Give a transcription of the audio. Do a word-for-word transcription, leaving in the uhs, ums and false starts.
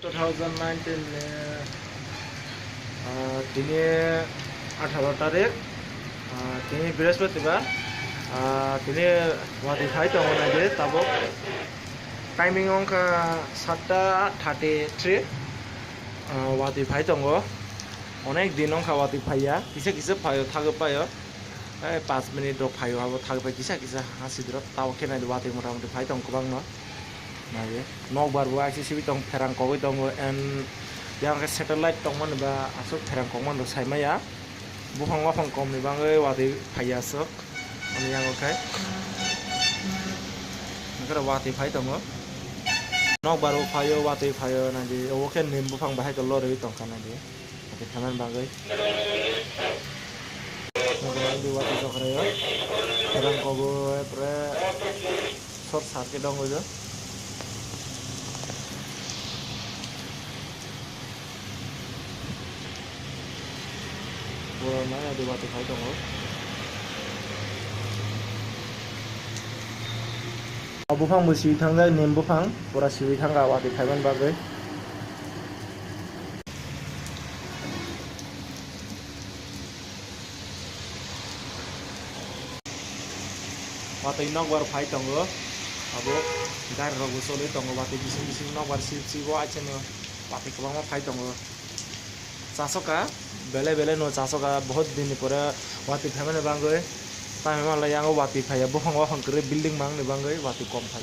Two thousand nineteen ni, ah, tini atharo tarik, ah, tini Brihaspatibar, ah, tini watwi phai tongo naidi tabuk. Timing wngkha satta thirty three, ah, watwi phai tongo. Onek din wngkha watwi phaiya, kisa kisa phaio, thagwi paio. Ei, panch minute rok phaio, abo thagwi phai kisa kisa ha sidrok. Tabuk khe naidi watwi mota moti phai tongo kwbangma. Naidi nokbar bo aisi sibi tong, pherang kogwi tongo, and yang khe satellite tongmani ba aswk pherang kokmani rok sai maya. Buphang waphang kom ni bagwi watwi phaiya aswk. Ani yango khe hwnkhe watwi phai tongo. Nokbar bo phaio, watwi phaio naidi. Obo khe nim buphang bahai khe lorwi tongkha naidi. Watwi phaimani bagwi. Nokbar di watwi jokraio. Pherang kogo, pore short circuit wngwi do. Pura maya di watwi phai tongo. O buphang bo siwi thangjak, nim buphang pura siwi thangkha watwi phaimani bagwi. Watwi nokbar phai tongo, abo gari rok bo choli tongo, watwi bising bising nokbar sip sip o achaino watwi kwbangma phai tongo. Chasoka, belai belai no chasoka, bahut din ni pore watwi phaimani bagwi. Tamni bagwi yang watwi phaiya, buphang waphang kwrwi building mangni bagwi watwi kom phai.